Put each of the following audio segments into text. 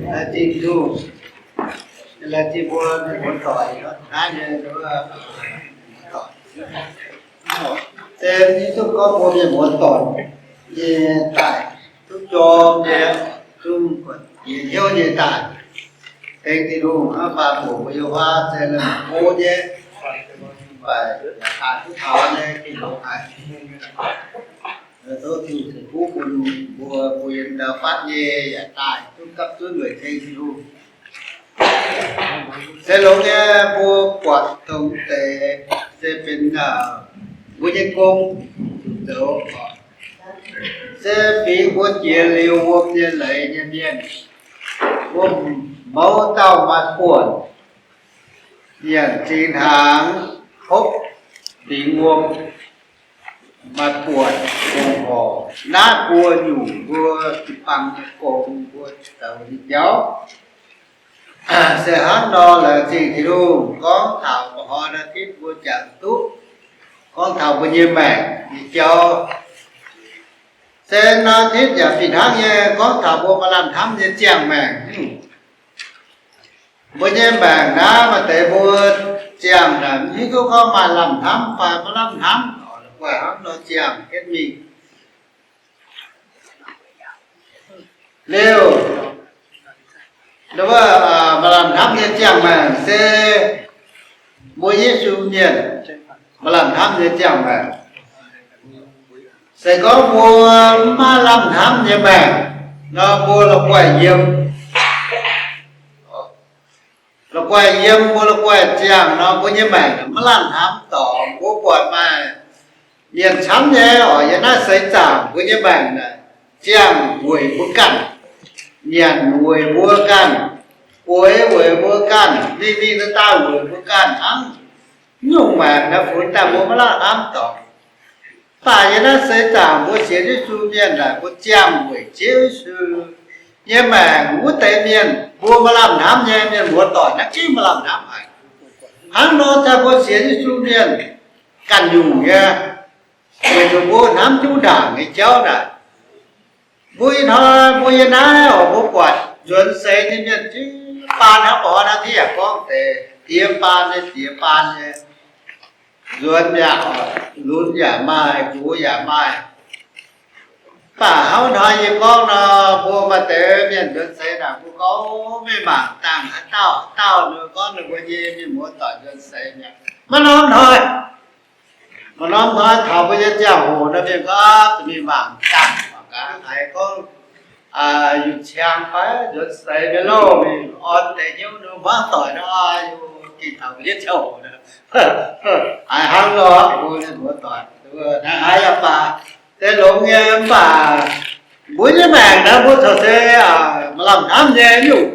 Laengz zingh Tin-Hungh, laengz zingh mbuo mienh muoz-doic naaiv nyei, se hiuv duqv gorngv mbuo mienh muoz-doic nyei daaih duqv jorm nyei, zungv buatc jiex hnyouv nyei daaih tengx Tin-Hungh hnangv, baac mbuox mbuo yiem huaav se la'maah go nyei, mv baac yaac haih duqv taux nyei, Tin-Hungh haiz. Tov Tin-Hungh ceix fuqv bun mbuo, mbuo yiem ndau fatv nyei yaac daaih duqv gapv zunv weic tengx Tin-Hungh. Se longx nyei, mbuo buatc dongh deix se benx mbuo nyei gong zoux, se fingx mbuo jiex liuz wuom nyei leiz nyei mienh, wuom mouz dauh maaih buonc, nyanc zingx hnaangx hopv fingx wuom maaih buonc gong horc. Naaiv mbuo nyungc mbuo jiu-baang nyei gong mbuo zoux nyei jauv. Se hnangv nor laengz zingh Tin-Hungh gorngv taux mbuo hnoi naaiv ditv mbuo jangx duqv gorngv taux mbuo nyei maengc nyei jauv. Se naaiv ditv yaac fih hnangv nyei, gorngv taux mbuo maaih lamh hnamv nyei ziangh maengc. Mbuo nyei maengc naaiv maaih deix mbuo ziangh naaic mv hiuv duqv gorngv maaih lamh hnamv fai maiv lamh hnamv, guaih hnangv nor ziangh jienv mingh. Liuz, maaih lamh hnamv nyei ziangh maengc se mbuo Yesu mienh maaih lamh hnamv nyei ziangh maengc. Se gorngv mbuo mv maaih lamh hnamv nyei maengc nor, mbuo la'guaih yiem, la'guaih yiem, mbuo la'guaih ziangh nor, mbuo nyei maengc maiv lamh hnamv dorngx. Mbuo buatc maaih mienh camv nyei oc, yiem naaiv seix zaangc mbuo nyei maengc naaic ziangh weic mbuo ganh, nyanc weic mbuo ganh, bueix weic mbuo ganh, mingh mingh daaih daaih weic mbuo ganh hnangv. Nyungc maengc naaiv funx daaih mbuo maiv lamh hnamv dorngx. Mv baac yiem naaiv seix zaangc mbuo sienx Yesu mienh naaic, mbuo ziangh weic Ziouv Yesu nyei maengc. Wuov deix mienh mbuo maaih lamh hnamv nyei mienh muoz-doic naaiv gengh maaih lamh hnamv haic. Hnangv nor daaih mbuo sienx Yesu mienh ganh nyungc nyei, weic zuqc mbuo hnamv jienv ndaangc nyei jauv naaic. Mbuo ih hnoi mbuo yiem naaiv oc, mbuo buatc nzuonx seix nyei mienh jiu baan hnangv mbuo hnangv naaiv yaac gorngv deix diex baan nyei diex baan nyei. Nzuonx yaac, lunx yaac maaih, gox yaac maaih. Mv baac hnangv hnoi yie gorngv nor, mbuo maaih deix mienh nzuonx seix naaic mbuo gorngv mingh mangc dangh haaix dauh haaix dauh nor, gorngv ninh mbuo nyei mienh muoz-doic nzuonx seix mi'aqv. Maiv norm hnoi, maaih norm hnoi taux mbuo nyei ziangh hoc nor, mienh gorngv zuqc mingh mangc dangh, mangc gaax haiz gorngv yietc ciang fai nzuonx seix mienh loh, mingh orn deix hnyouv nor, hmuangv doic nor, yie gengh taux mbuo nyei ziangh hoc nor, haiz hnangv nor, mbuo mienh muoz-doic, naaiv haiz yaac baac, se longx nyei. Mv baac mbuo nyei maengc naaiv mbuo corc se maaih lamh hnamv nyei nyungc.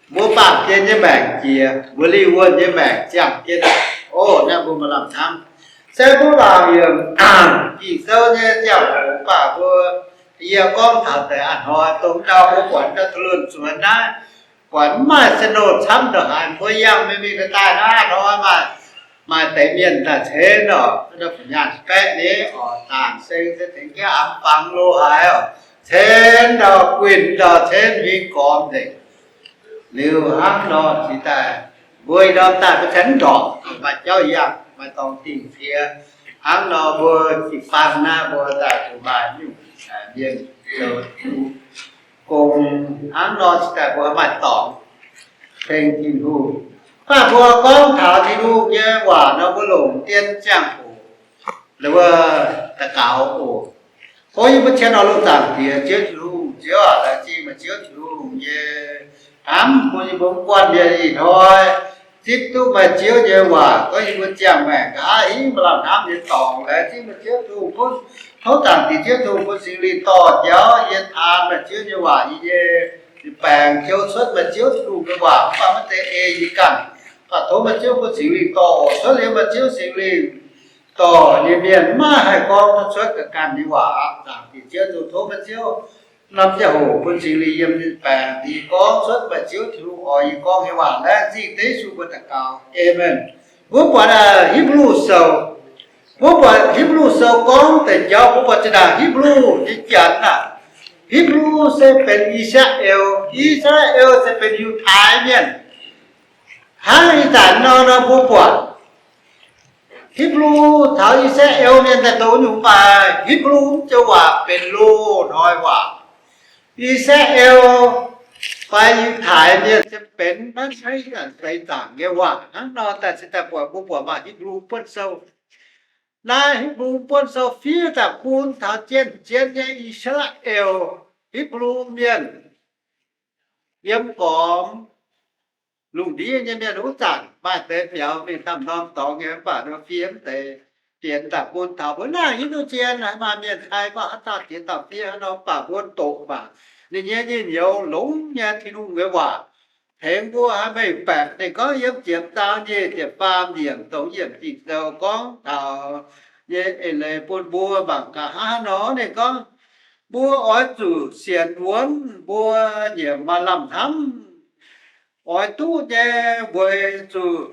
Mbuo baamh gen nyei maengc jiex, mbuo lingh wuonh nyei maengc ziangh jienv. O, naaiv mbuo maaih lamh hnamv. Se mbuo mangc yiem Ging-Sou nyei ziangh hoc mv baac mbuo, yie gorngv taux deix a'hnoi dongh ndau mbuo buatc ndau Taux-Luonh Zuonx naaiv, buatc mv maaih snow camv ndongc haaix, mbuo yangh mingh mingh daaih naaiv a'hnoi maaih, maaih deix mienh daaih cenv oc, nyaanh baeqv ni oc, zaangc seng se tengx jienv amx fangx lo haaix oc, cenv ndau guinh ndau, cenv huing gormx nzengc. Liuz hnangv nor cingx daaih mbuo ih ndorm daaih mbuo cenv mv ndorpc, maaih jauv yangh, maaih dorngx dingh cie. Hnangv nor mbuo jiu-baang naaiv mbuo daaih zuqc maaih nyungc mienh zoux gong. Hnangv nor cingx daaih mbuo maaih dorngx tengx Tin-Hungh. Mv baac mbuo gorngv taux Tin-Hungh nyei waac nor, mbuo longc dien ziangh hoc, mbuo daux gaux oc. O yie mbuo cien oix lungh zaangc Diex Ziouv Tin-Hungh, Ziouv aac, laengz zingh meih Ziouv Tin-Hungh nyei hnamv bun yie mbuo mv guanh mienh ih hnoi zipv duqv meih Ziouv nyei waac. Gorngv yie mbuo ziangh maengc nqa'haav hingv maaih lamh hnamv nyei dorngx, laengz zingh meih Ziouv Tin-Hungh bun, tov zaangc Diex Ziouv Tin-Hungh bun Singx Lingh dorh jauv yie taan meih Ziouv nyei waac, yie nyei baengc jou cuotv meih Ziouv Tin-Hungh nyei waac, mv baac maiv zeiz ei yie ganh. Mv baac tov meih Ziouv bun Singx Lingh dorh oc. Cuotv liuz meih Ziouv Singx Lingh dorh nyei mienh maiv haih gorngv duqv cuotv ga'ganh nyei waac aqv. Zaangc Diex Ziouv Tin-Hungh, tov meih Ziouv norm ziangh hoc bun Singx Lingh yiem ninh baengc, ninh gorngv cuotv meih Ziouv Tin-Hungh oix yie gorngv nyei waac. Laengz zingh Yesu mbuo daux gaux. Aamen. Mbuo buatc Hipv^lu Sou Mbuo buatc Hipv^lu Sou gorngv deix jauv, mbuo buatc zinh ndaangc Hipv^lu nyei janx aah, Hipv^lu se benx I^saa^laa^en, I^saa^laa^en se benx Yiutai Mienh. Hnangv ih zanc nor, nor mbuo buatc Hipv^lu taux I^saa^laa^en Mienh daaih doz nyungc, mv baac Hipv^lu joux waac benx loz-hnoi waac. I^saa^laa^en fai Yiutai Mienh se benx naaiv hnangv ih zanc seix zaangc nyei waac. Hnangv nor daaih se daaih buatc, mbuo buatc maaih Hipv^lu Buonv Sou. Naaiv Hipv^lu Buonv Sou fiev daaih bun taux zien-zien nyei I^saa^laa^en, Hipv^lu Mienh, yiem gormx lungh ndiev nyei mienh wuov zanc, maaih deix biaux mingh camv norm dorngx nyei, mv baac nor fiev mv deix fienx daaih bun taux mbuo. Naaiv Hipv^lu zien maaih mienh taaih gorngv haaix dauh jiex dauh fiev haaix nor, mv baac mbuo doqc baac ninh nyei nyei nyouz longx nyei Tin-Hungh nyei waac tengx mbuo haih mengh baeqc. Ninh gorngv yiem ziepc zaang nyic ziepc faam yiemc, dongh yiemc Ging-Sou gorngv taux nyei eix leiz bun mbuo mangc gaax hnangv haaix nor. Ninh gorngv, mbuo oix zuqc sienx wuonv mbuo nyiemc maaih lamh hnamv, oix duqv nyei, weic zuqc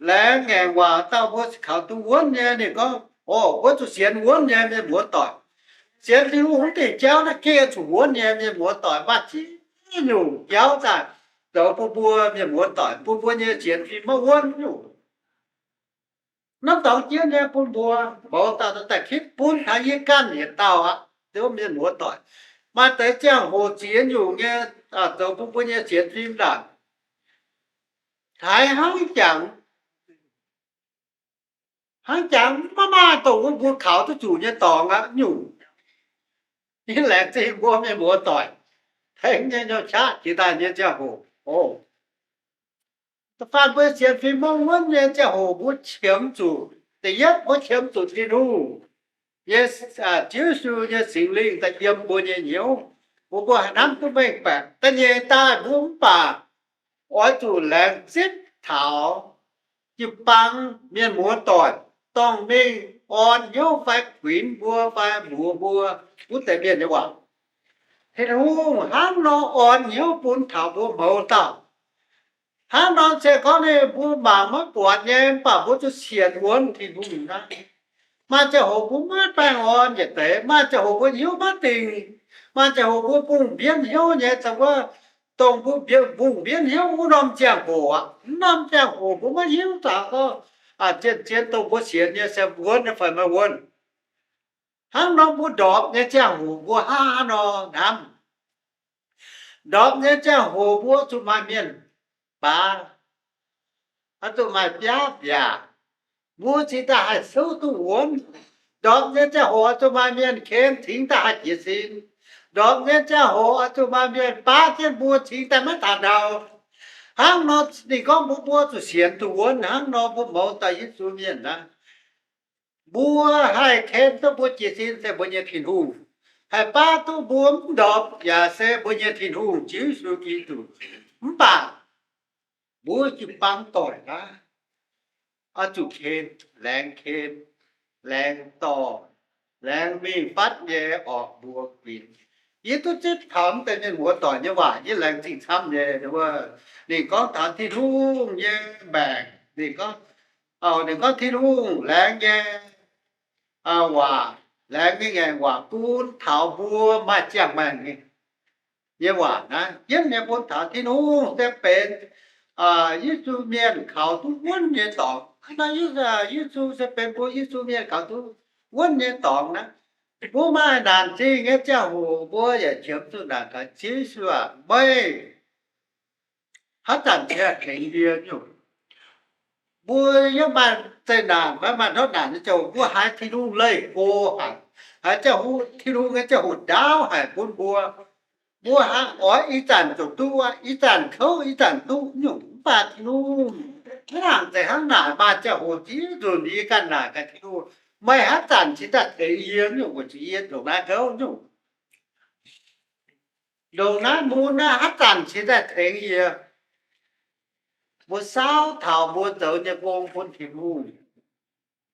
laengz ngaengc waac dauh mbuo kaux duqv wuonv nyei. Ninh gorngv, o, mbuo zuqc sienx wuonv nyei mienh muoz-doic. Sienx Tin-Hungh wuov deix jauv naaiv gengh zuqc wuonv nyei mienh muoz-doic. Maaih ziex nyungc jauv daaih zoux bun mbuo mienh muoz-doic, bun mbuo nyei sienx fim maiv wuonv nyungc. Norm dorngx jienv nyei bun mbuo, mouz dauh daaih kitv bun taux yie ganh yietc dauh aqv, mienh muoz-doic. Maaih deix ziangh hoc ziex nyungc nyei zoux bun mbuo nyei sienx fim ndaangc haiz hnangv jangx, hnangv jangx maiv maaih dongh wuov mbuo kaux duqv zuqc nyei dorngx aqv nyungc. Yie laengz zingh mbuo mienh muoz-doic tengx nyei nyouh qaqv jiex daaih nyei ziangh hoc, o, da'faanh mbuo sienx fim maiv wuonv nyei ziangh hoc mbuo qiemx zuqc. Da'yietv mbuo qiemx zuqc Tin-Hungh nyei, Ziouv Yesu nyei Singx Lingh daaih yiem mbuo nyei hnyouv, bun mbuo haih hnamv duqv mengh baeqc. Da'nyeic daaih mbuo mv baac oix zuqc laengz zipv taux jiu-baang mienh muoz-doic, dongh mingh orn hnyouv fai kuinx mbuo fai mbuox mbuo wuov deix mienh nyei waac. Tin-Hungh hnangv nor orn hnyouv bun taux mbuo mouz dauh. Hnangv nor se gorngv ninh mbuo mangc maiv buatc nyei, mv baac mbuo zuqc sienx wuonv Tin-Hungh hnangv. Maaih ziangh hoc mbuo maiv baengh orn yietc deix, maaih ziangh hoc mbuo hnyouv maiv dingh, maaih ziangh hoc mbuo mbungh mbienv hnyouv nyei, dongh mbuo mbungh mbienv hnyouv wuov norm ziangh hoc aqv. Wuov norm ziangh hoc mbuo maiv hiuv daaih gorngv zien-zien dongh mbuo sienx nyei se wuonv fai maiv wuonv. Hnangv nor mbuo ndorpc nyei ziangh hoc mbuo hnangv nor hnamv. Ndorpc nyei ziangh hoc mbuo zuqc maaih mienh baav, oix zuqc maaih biaav mbiaac, mbuo cingx daaih haih souv duqv wuonv. Ndorpc nyei ziangh hoc oix zuqc maaih mienh ken cingx daaih haih jiez sin. Ndorpc nyei ziangh hoc oix zuqc maaih mienh baav jienv mbuo cingx daaih maiv taux ndau. Hnangv nor ninh gorngv mbuo, mbuo zuqc sienx duqv wuonv. Hnangv nor mbuo mouz dauh Yesu mienh naaiv, mbuo haih ken duqv mbuo jiez sin se mbuo nyei Tin-Hungh, haih baav duqv mbuo mv ndorpc yaac se mbuo nyei Tin-Hungh, Ziouv Yesu Giduc. Mv baac mbuo jiu-baang doic naaiv oix zuqc ken, laengz ken, laengz dorh, laengz mingh fatv nyei orqc mbuox kuinx. Yie duqv zipv taux mv deix mienh muoz-doic nyei waac yie laengz zingh camv nyei. Ninh gorngv taux Tin-Hungh nyei maengc, ninh gorngv, ninh gorngv Tin-Hungh laengz nyei waac, laengz nyei ngaengc waac bun taux mbuo maaih ziangh maengc nyei waac naaiv. Yietv nyei bun taux Tin-Hungh se benx Yesu mienh kaux duqv wuonv nyei dorngx. Hnangv nor Yesu se benx mbuo Yesu mienh kaux duqv wuonv nyei dorngx naaiv. Mbuo maaih naanc zingh nyei ziangh hoc mbuo yaac qiemx zuqc naanc gaax, Ziouv Yesu aac, meih haaix zanc cingx tengx yie nyungc? Mbuo yiem maaih zeqc naanc fai maaih ndortv naanc nyei ziangh hoc mbuo haiz Tin-Hungh leih go haic, haiz ziangh hoc Tin-Hungh nyei ziangh hoc ndaauv haic bun mbuo. Mbuo hnangv oix ih zanc ziouc duqv, ih zanc kouv ih zanc duqv nyungc. Mv baac Tin-Hungh maiv nangc zeiz hnangv naaic. Maaih ziangh hoc ziex nzunc yie ganh naaic gaax Tin-Hungh, meih haaix zanc cingx daaih tengx yie nyungc, weic zuqc yie ndongc naaiv kouv nyungc, ndongc naaiv mun naaiv, haaix zanc cingx daaih tengx yie? Mbuo saauv taux mbuo zoux nyei gong bun Tin-Hungh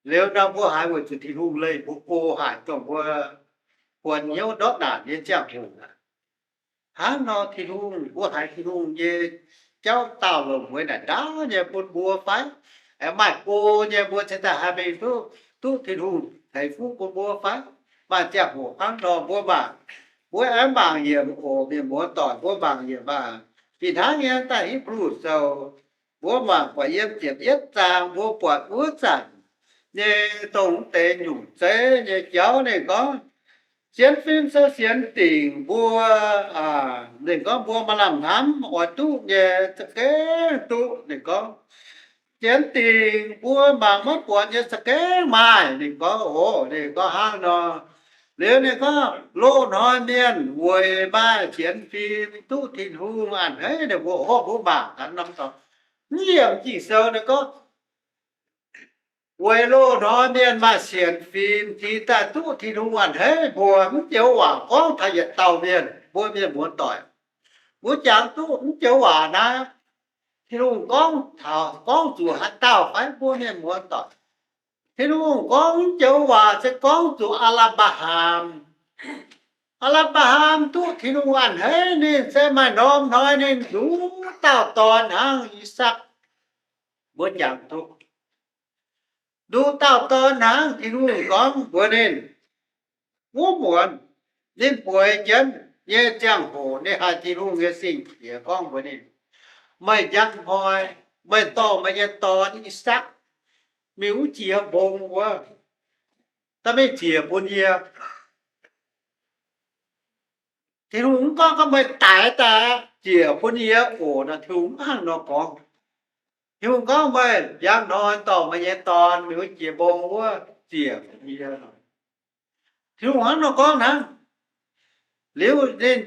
liuz nor, mbuo haiz weic zuqc Tin-Hungh leih mbuo go haic dongh mbuo buonc hnyouv ndortv naanc nyei ziangh hoc. Hnangv nor Tin-Hungh, mbuo haiz Tin-Hungh nyei jauv daauh longc mueiz naaic ndaauv nyei bun mbuo fai? Aengx maaih go nyei mbuo cingx daaih haih mingh duqv duqv Tin-Hungh ceix fuqv bun mbuo fai? Maaih ziangh hoc hnangv nor mbuo mangc, mbuo aengx mangc yiemc oc, mienh muoz doic, mbuo mangc yiemc maah. Fih hnangv nyei daaih Hipv^lu Sou, mbuo mangc buatc yiem ziepc yietv zaang mbuo buatc wuov zanc nyei dongh deix nyungc zeiv nyei jauv ninh gorngv, sienx fim se sienx dingc mbuo, ninh gorngv mbuo maaih lamh hnamv oix duqv nyei za'gengh duqv. Ninh gorngv, sienx dingc mbuo mangc maiv buatc nyei za'gengh maaih. Ninh gorngv, oc, ninh gorngv hnangv nor. Liuz ninh gorngv loz-hnoi mienh weic maaih sienx fim duqv Tin-Hungh a'hneiv ninh mbuo. Oc, mbuo mangc gaax norm dorngx, mv yiemc Ging-Sou ninh gorngv, weic loz-hnoi mienh maaih sienx fim cingx daaih duqv Tin-Hungh a'hneiv mbuo. Mv joux waac gorngv taux yietc dauh mienh, mbuo mienh muoz doic. Mbuo jangx duqv mv joux waac naaiv, Tin-Hungh gorngv taux, gorngv zuqc haaix dauh fai mbuo mienh muoz doic? Tin-Hungh gorngv mv joux waac se gorngv zuqc Aa^laa^mbaa^ham. Aa^laa^mbaa^ham duqv Tin-Hungh a'hneiv ninh se maaih norm hnoi ninh nduqc dauh dorn hnangv, I^sakc. Mbuo jangx duqv nduqc dauh dorn hnangv, Tin-Hungh gorngv mbuox ninh, wuov muonz ninh bueix jienv nyei ziangh hoc ninh haiz Tin-Hungh nyei Singx Diex gorngv mbuox ninh, meih njang hnoi, meih dorh meih nyei dorn, I^sakc, mingh wuov jiex mbong wuov, daaih mingh ziec bun yie. Tin-Hungh mv gorngv gorngv meih daix daaih ziec bun yie oc nor, Tin-Hungh mv hnangv nor gorngv. Tin-Hungh gorngv meih njang hnoi dorh meih nyei dorn mingh wuov jiex mbong wuov ziec bun yie. Tin-Hungh hnangv nor gorngv hnangv. Liuz ninh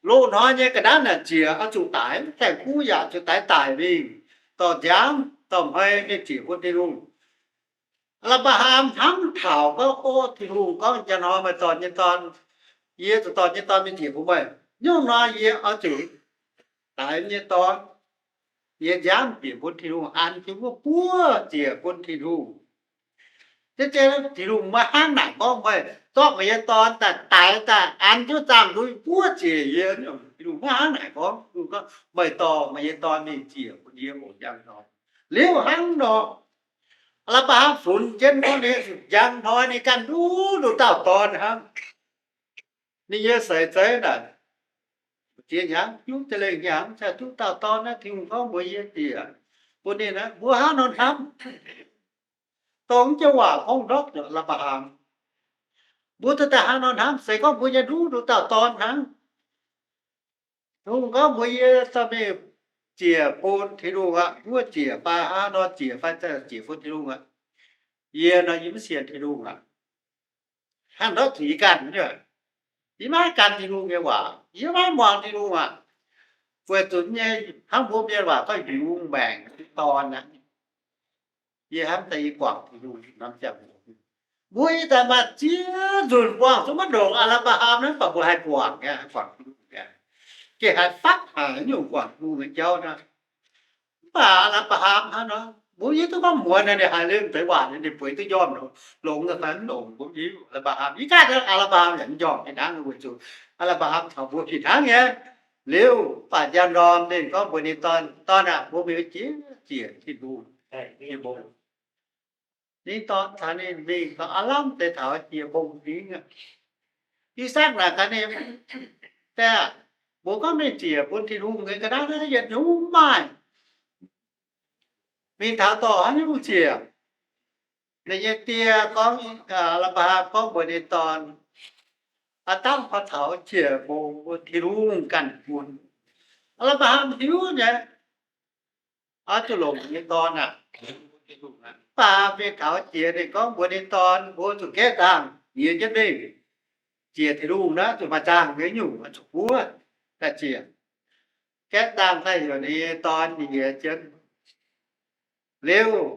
loz-hnoi nyei ga'naaiv naaic ziec oix zuqc daix, mv gaengh kuv yaac zuqc daix daic mingh, dorh nziaamv dorh hmei mingh ziec bun Tin-Hungh. Aa^laa^mbaa^ham hnamv taux gorngv, o, Tin-Hungh gorngv njang hnoi meih dorh nyei dorn, yie zuqc dorh nyei dorn mingh ziec bun meih. Nyungc nor yie oix zuqc daix nyei dorn, nyei nziaamv bieqc bun Tin-Hungh, an jienv wuov buov ziec bun Tin-Hungh. Deix Tin-Hungh maiv hnangv naaic gorngv, meih zorqv meih nyei dorn daaih daix daaih an jienv zaangh nduiv buov ziec yie. Tin-Hungh maiv hnangv naaic gorngv. Tin-Hungh gorngv, meih dorh meih nyei dorn mingh ziec bun yie oc, njang hnoi. Liuz hnangv nor, Aa^laa^mbaa^ham funx jienv gorngv ninh njang hnoi ninh ganh duqv nduqc dauh dorn hnangv. Ninh nyei seix zeiv naaic, ziex hnyangx juqv za'lengh hnyangx, mv cingx duqv dauh dorn naaiv, Tin-Hungh gorngv mbuox yie ziec bun ninh aqv. Mbuo hnangv nor hnamv, dongh mv joux waac gorngv ndortv Aa^laa^mbaa^ham. Mbuo duqv daaih hnangv nor hnamv, se gorngv mbuo nyei nduqv nduqc dauh dorn hnangv. Tin-Hungh gorngv mbuox yie dorh mingh ziec bun Tin-Hungh aqv. Wuov ziec fai hnangv nor ziec fai ziec bun Tin-Hungh aqv. Yie nor yie mv sienx Tin-Hungh aqv. Hnangv ndortv zuqc yie ganh nyei. Yie maiv gan Tin-Hungh nyei waac, yie maiv muangx Tin-Hungh aqv. Weic zuqc nyei hnangv mbuo mienh waac gorngv hiuv maengc dorn aqv. Yie hnamv daaih yie guangc Tin-Hungh norm ziangh hoc, mbuo ih zanc maaih ziex nzunc buangh zungv maiv ndongc Aa^laa^mbaa^ham naaiv, mv baac mbuo haih guangc nyei, haih guangc Tin-Hungh nyei. Gengh haih fatv haic nyungc guangc Tin-Hungh nyei jauv naaiv. Mv baac Aa^laa^mbaa^ham hnangv nor, mbuo yie duqv gorngv muonz ninh haiz liuz deix waac, ninh bueix duqv njormh longx daaih fai mv longx, mbuo mv hiuv. Aa^laa^mbaa^ham, ih zanc Aa^laa^mbaa^ham yaac mv njormh fih hnangv, weic zuqc Aa^laa^mbaa^ham caux mbuo fih hnangv nyei. Liuz, mv baac njang ndorm ninh gorngv mbuox ninh dorn, Dorn aah! Mbuo mingh jiex, jiex Tin-Hungh nyei mbong. Ninh dorn caux ninh mingh, aav lamh deix taux jiex mbong fingx aqv. I^sakc naaic gaax ninh, Diex aah, mbuo gorngv mingh ziec bun Tin-Hungh nyei ga'naaiv naaiv yietc nyungc mv maaih. Mingh taux dorh haaix nyungc ziec? Ninh nyei die gorngv, Aa^laa^mbaa^ham gorngv mbuox ninh dorn, Aav dangh koi taux ziec mbong bun Tin-Hungh ganh bun. Aa^laa^mbaa^ham hiuv nyei, oix zuqc longc nyei dorn aah, mv baac mingh taux jiex ninh gorngv mbuox ninh dorn, Mbuo zuqc gaeqv nzangc nyiex jienv mingh ziec Tin-Hungh naaiv, zuqc maaih nzangc nyei nyungc oix zuqc buov daaih ziec. Gaeqv nzangc daaih heuc ninh nyei dorn nyiex jienv. Liuz,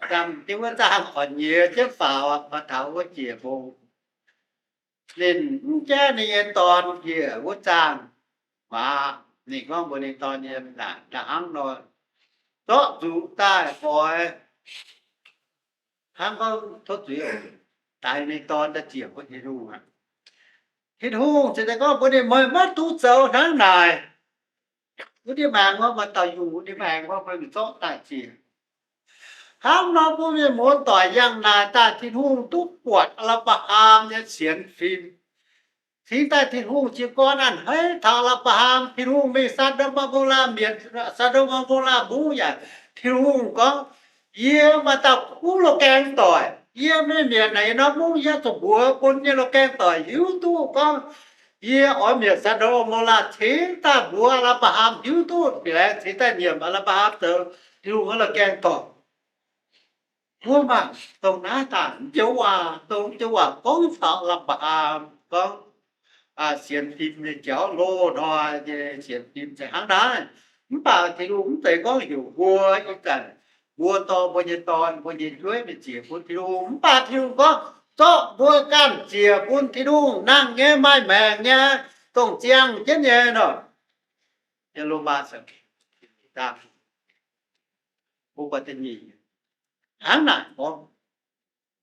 nzangc jienv wuov nzangc oix nyiex jienv faaux, faaux taux wuov ziec mbong. Ninh mv jaiv ninh nyei dorn njiec wuov nzangc maaz. Ninh gorngv mbuox ninh dorn nyei, Da'hnangv nor, zorqv nzuqc daaih oix hnangv gorngv tov zuiz daix ninh dorn daaih ziec bun Tin-Hungh aqv. Tin-Hungh cingx daaih gorngv mbuox ninh, Meih maiv dungx zoux hnangv naaic. Wuov ndiev maengx wuov, maaih dauh yungh wuov ndiev maengx wuov, meih mingh zorqv daaih ziec. Hnangv nor mbuo mienh muoz-doic yangh naaic daaih Tin-Hungh duqv buatc Apc^laa^ham nyei sienx fim. Cingx daaih Tin-Hungh jiez gorn a'hneiv taux Apc^laa^ham. Tin-Hungh mingh Saa^ndom Maa^mo^laa, mietc Saa^ndom Maa^mo^laa mungv yaac, Tin-Hungh gorngv, yie maaih dauh kuv loz-gaeng doic. Yie mingh mietc naaic nyei norm mungv, yie zuqc mbuox bun nyei loz-gaeng doic hiuv duqv gorngv yie oix mietc Saa^ndom Maa^mo^laa. Cingx daaih mbuox Apc^laa^ham hiuv duqv, fih laengz cingx daaih nyiemc Apc^laa^ham zoux Tin-Hungh nyei loz-gaeng doic. Mbuo mangc dongh naaiv daaih joux waac, dongh joux waac gorngv taux Apc^laa^ham gorngv sienx fim nyei jauv, loz-hnoi nyei sienx fim se hnangv naaiv. Mv baac Tin-Hungh mv zeiz gorngv heuc mbuo ih zanc mbuo dorh mbuo nyei dorn, mbuo nyei jueiv mingh ziec bun Tin-Hungh. Mv baac Tin-Hungh gorngv zorqv mbuo ganh ziec bun Tin-Hungh, nangh nyei, maaih maengc nyei, dongh ziangh jienv nyei nor. Hnangv naaic gorngv,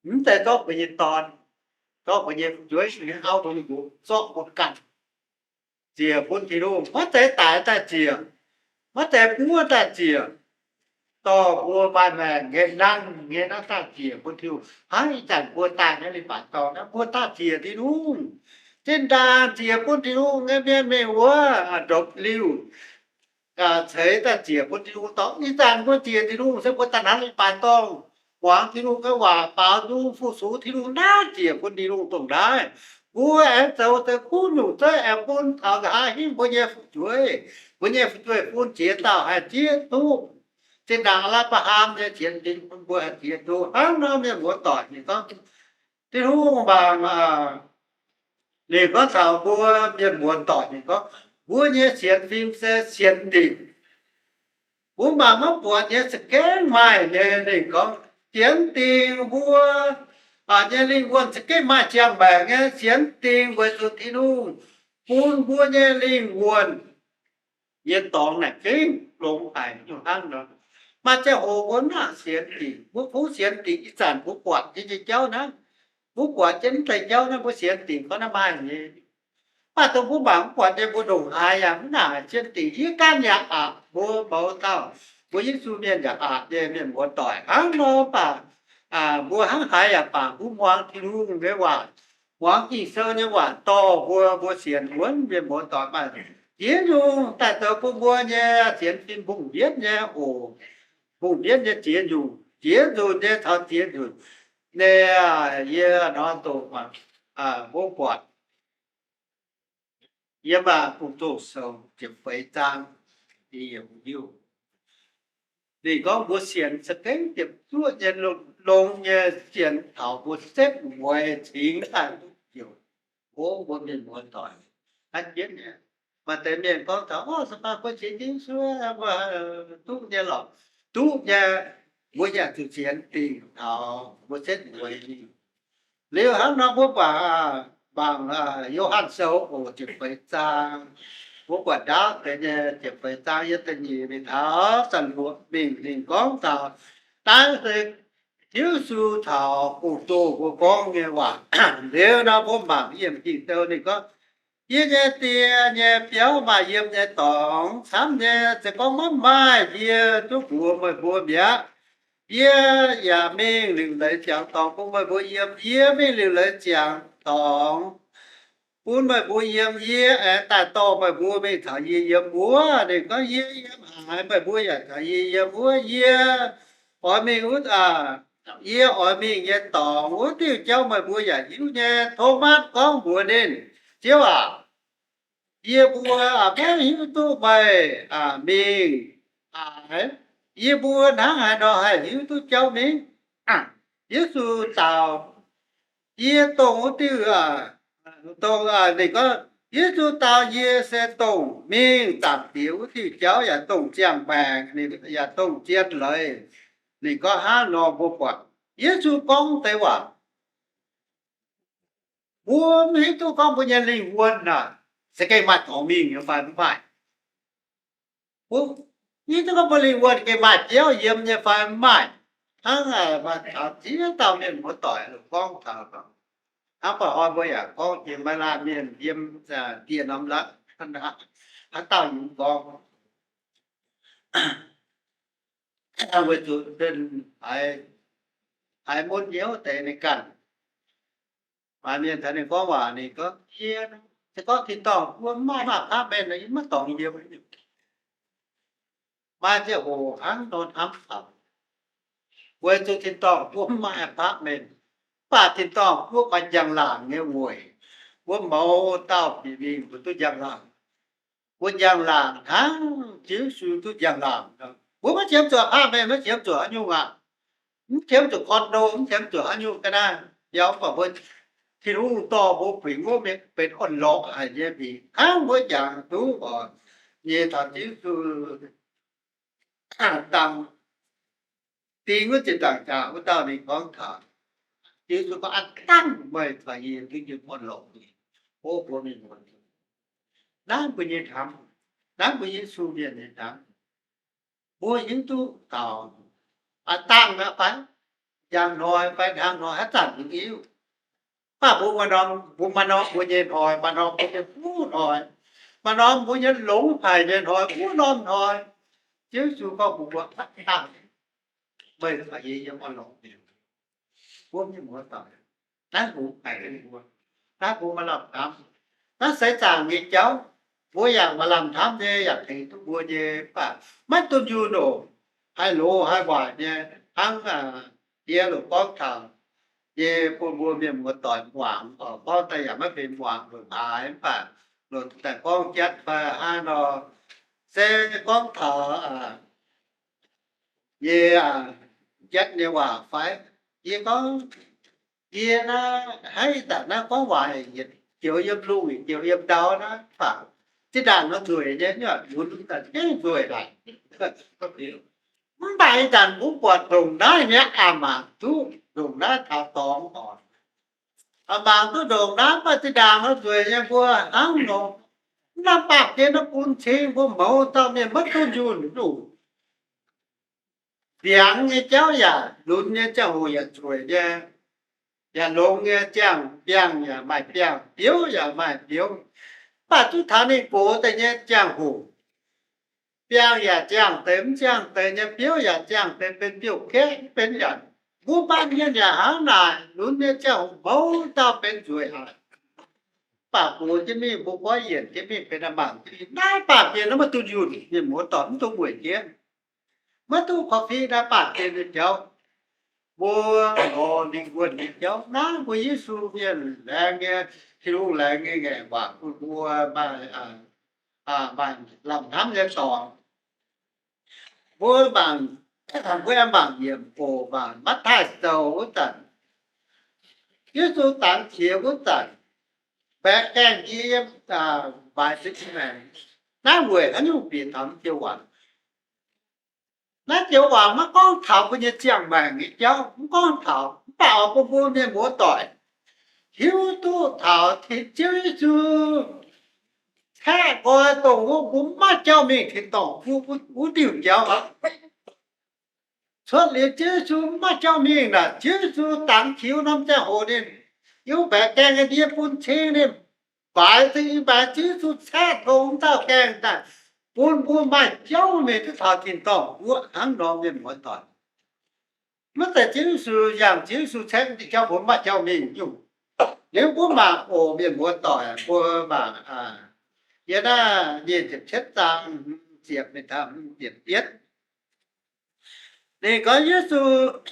mv zeiz zorqv mbuo nyei dorn, zorqv mbuo nyei fu'jueiv, mbuo nyei auv, mbuo nyei nqox, zorqv mbuo ganh ziec bun Tin-Hungh. Maiv zeiz daix daaih ziec, maiv zeiz buov daaih ziec, dorh mbuo maaih maengc nyei, nangh nyei naaiv daaih ziec bun Tin-Hungh. Hnangv ih zanc mbuo daaih nyei leiz-baaix dorngh naaiv, mbuo daaih ziec Tin-Hungh. Zinh ndaangc ziec bun Tin-Hungh nyei mienh mingh wuov ndopv-liuh ceix daaih ziec bun Tin-Hungh dorngx. Ih zanc mbuo ziec Tin-Hungh se mbuo daaih hnangv leiz-baaix dorngh, muangx Tin-Hungh nyei waac, baaux nzung fu-sux Tin-Hungh naaiv ziec bun Tin-Hungh dongh naaiv. Mbuo aengx zoux deix kuv nyungc zouv aengx bun taux nqa'haav hingv mbuo nyei fu'jueiv. Mbuo nyei fu'jueiv bun ziex dauh haih zieqv duqv. Zinh ndaangc Apc^laa^ham nyei sienx fim bun mbuo haih zieqv duqv. Hnangv nor mienh muoz-doic ninh gorngv, Tin-Hungh mangc, ninh gorngv taux mbuo mienh muoz-doic, ninh gorngv, mbuo nyei sienx fim se sienx ndingc. Mbuo mangc maiv buatc nyei za'gengh maaih nyei. Ninh gorngv sienx dingc mbuo nyei lingh wuonh za'gengh maaih ziangh maengc nyei. Sienx dingc weic zuqc Tin-Hungh bun mbuo nyei lingh wuonh nyei dorngx naaic gengh longx haic nyungc hnangv nor. Maaih ziangh hoc mbuo mv nangc sienx dingc. Mbuo kungx sienx dingc ih zanc mbuo buatc jienv nyei jauv naaiv. Mbuo buatc jienv mv deix jauv naaiv, mbuo sienx dingc gorngv naaiv maaih nyei. Mv baac dongh mbuo mangc mv buatc nyei, mbuo ndongc haaix yaac mv nangc sienx dingc. Yie ganh yaac aqc, mbuo mouz dauh, mbuo Yesu mienh yaac aqc nyei, mienh muoz-doic. Hnangv nor mv baac mbuo hnangv haaix yaac baac mbuo muangx Tin-Hungh nyei waac, muangx Ging-Sou nyei waac dorh mbuo, mbuo sienx wuonv, mienh muoz-doic. Maaih ziex nyungc daaih zoux bun mbuo nyei sienx fim mbungh mbienv nyei oc. Mbungh mbienv nyei ziex nyungc, ziex nzunc nyei caux ziex nzunc. Naaiv yie nor doqc mbuo buatc yiem Gong-Zoh Sou ziepc feix zaang, ninh gorngv mbuo sienx za'gengh ziepc zuoqv nyei, longx nyei, sienx taux mbuo setv mueiz cingx daaih duqv ziouc, o, mbuo mienh muoz-doic, hnangv jienv nyei. Maaih deix mienh gorngv taux, o, se baac mbuo sienx Yesu duqv nyei lorqc. Duqv nyei. Mbuo yaac zuqc sienx dingc taux mbuo setv mueiz mingh. Liuz hnangv nor mbuo buatc, mangc Yo^han Sou oc, ziepc feix zaang. Mbuo buatc ndaauv deix nyei ziepc feix zaang, yiem da'nyeic mingh taux da'luoqc mingh, ninh gorngv taux naaiv se Yesu caux Gong-Zoh mbuo gorngv nyei waac. Liuz nor mbuo mangc yiem Ging-Sou ninh gorngv, yie nyei Die nyei biauv maaih yiem nyei dorngx camv nyei. Se gorngv maiv maaih, yie duqv mbuox meih mbuo mi'aqv. Yie yaac mingh liuc leiz ziangx dorngx bun meih mbuo yiem. Yie mingh liuc leiz ziangx dorngx bun meih mbuo yiem. Yie aengx daaih dorh meih mbuo mingh caux yie yiem wuov. Ninh gorngv, yie yiem haaix, meih mbuo yaac caux yie yiem wuov. Yie oix mingh wuov, yie oix mingh nyei dorngx wuov diuh jauv meih mbuo yaac hiuv nyei. Tomatv gorngv mbuox ninh, Ziouv aac, yie mbuo maiv hiuv duqv meih mingh haaix. Yie mbuo hnangv haaix nor haih hiuv duqv jauv mingh? Yesu dau, yie dongh wuov diuh, dongh, ninh gorngv, Yesu dau, yie se dongh mingh Zaangc Diex wuov diuh jauv yaac dongh ziangh maengc, ninh yaac dongh zien leiz. Ninh gorngv hnangv nor mbuo buatc Yesu gorngv deix waac, mbuo mv hiuv duqv gorngv mbuo nyei lingh wuonh naaic se gengh maaih dorngx mingh nyei fai mv maaih. Mbuo hiuv duqv gorngv mbuo lingh wuonh gengh maaih biauv yiem nyei fai mv maaih. Hnangv maaih taux ziex dauh mienh muoz-doic gorngv taux, hnangv ba'hnoi mbuo yaac gorngv jiex maaih laanh mienh yiem dieh norm la'kuv, haaix dauh yungz gorngv Weic zuqc haiz mun nyei wuov deix ninh ganh. Maaih mienh caux ninh gorngv waac, ninh gorngv, Yie se gorngv tin-dorngh mbuo mv maaih apartment, yie maiv dorngx yiem. Maaih ziangh hoc hnangv nor hnamv taux, weic zuqc tin-dorngh mbuo mv maaih apartment, mv baac tin-dorngh mbuo maaih njang-laangc nyei weic. Mbuo mouz dauh bieqc mingh mbuo duqv njang-laangc. Mbuo njang-laangc hnangv Ziouv Yesu duqv njang-laangc. Mbuo maiv qiemx zuqc apartment, maiv qiemx zuqc haaix nyungc aqv. Mv qiemx zuqc condo, mv qiemx zuqc haaix nyungc ga'naaiv. Yaac mv baac mbuo Tin-Hungh dorh mbuo buic ngov mienh benx orn-lorqc haic nyei mingh. Hnangv mbuo jangx duqv oc, nyei taux Ziouv Yesu dangh ding wuov zinh ndaangc jaax wuov dauh ninh gorngv taux, Ziouv Yesu gorngv, Aav dangh meih caux yie duqv yiem orn-lorqc. O mbuo mienh muoz, naaiv mbuo nyei hnamv, naaiv mbuo Yesu mienh nyei hnamv. Mbuo hiuv duqv taux aav dangh aqv fai njang hnoi fai hnangv hnoi haaix zanc mbuo hiuv. Mv baac mbuo maaih norm, mbuo maaih norm mbuo nyei hnoi, maaih norm mbuo nyei kuv hnoi, maaih norm mbuo nyei longx haic nyei hnoi, wuov norm hnoi Ziouv Yesu gorngv mbuox mbuo, Aav dangh meih caux yie yiem orn-lorqc. Mbuo mienh muoz doic, naaiv mbuo haiz mbuo, naaiv mbuo maaih lamh hnamv. Naaiv seix zaangc nyei jauv, mbuo yaac maaih lamh hnamv nyei, yaac tengx duqv mbuo nyei, mv baac maiv dunh yunh oc. Haih loz haih waaic nyei, hnangv yie loz gorngv taux nyei bun mbuo mienh muoz doic muangx oc. Gorngv daaih yaac maiv benx muangx loz haaix, mv baac loz daaih gorngv jatv fai hnangv nor, se gorngv taux nyei jatv nyei waac fai? Yie gorngv, yie naaiv hnangv ih zanc naaiv gorngv waac yietc joux yiem lungh yietc joux yiem ndau naaiv, mv baac zinh ndaangc nor nzueic nyei, lunx daaih gengh nzueic haic. Mv baac ih zanc mbuo buatc ndongc naaiv nyei aav mangc duqv ndongc naaiv taux dorngx oc. Aav mangc duqv ndongc naaiv, mv baac zinh ndaangc nor nzueic nyei mbuo hnangv nor, mv lamh baamh gen naaiv bun cing mbuo mouz dauh mienh maiv dunh yunh duqv. Mbiaangx nyei jauv yaac lunx nyei, ziangh hoc yaac nzueic nyei, yaac longx nyei, ziangh biangh yaac maaih biangh, biouv yaac maaih biouv. Mv baac duqv taux ninh gox daaih nyei ziangh hoc, biangh yaac ziangh deix mv ziangh deix nyei, biouv yaac ziangh deix benx biouv-kaeqv, benx yaac mbuo baamh mienh yaac hnangv naaic, lunx nyei ziangh hoc mouz dauh benx nzueic haic. Mv baac gox jienv mingh, mbuo goiv yienc jienv mingh benx aav mangc jienv mingh. Naaiv baamh gen naaiv maiv dunh yunh, mienh muoz doic, mv dungx weic jienv, maiv duqv korv-fiqv naaiv baamh gen nyei jauv. Mbuo lorz lingh wuonh nyei jauv naaiv, mbuo Yesu mienh laengz nyei, Tin-Hungh laengz nyei ngaengc waac bun mbuo maaih, maaih lamh hnamv nyei dorngx. Mbuo mangc, mbuo aengx mangc yiemc oc, mangc Matv^taai Sou wuov zanc, Yesu dangx qiex wuov zanc, mbaeqc gaengh ndie yiem, mbaix se i maengx. Naaiv weic haaix nyungc bieqc taux naaiv joux waac? Naaiv joux waac maiv gorngv taux mbuo nyei ziangh maengc nyei jauv, mv gorngv taux. Mv baac oix bun mbuo mienh muoz doic hiuv duqv taux Ziouv Yesu caeqv nqoi dongh wuov mbuo maiv maaih jauv mingh tin-dorngh wuov diuh jauv aqv. Cuotv liuz Ziouv Yesu maiv maaih jauv mingh naaic, Ziouv Yesu dangx qiex norm ziangh hoc ninh yiem mbaeqc gaengh ndie bun cing ninh mbaix, Ziouv Yesu caeqv tong wuov dauh gaengh daaih bun mbuo maaih jauv mingh duqv taux tin-dorngh wuov hnangv nor, mienh muoz doic. Maiv zeiz Ziouv Yesu, yangh Ziouv Yesu caeqv diuh jauv mbuo maiv maaih jauv mingh nyungc. Liuz mbuo mangc oc, mienh muoz doic, mbuo mangc yiem naaiv nyei ziepc cietv zaang, ziepc mingh taux ziepc yietv. Ninh gorngv Yesu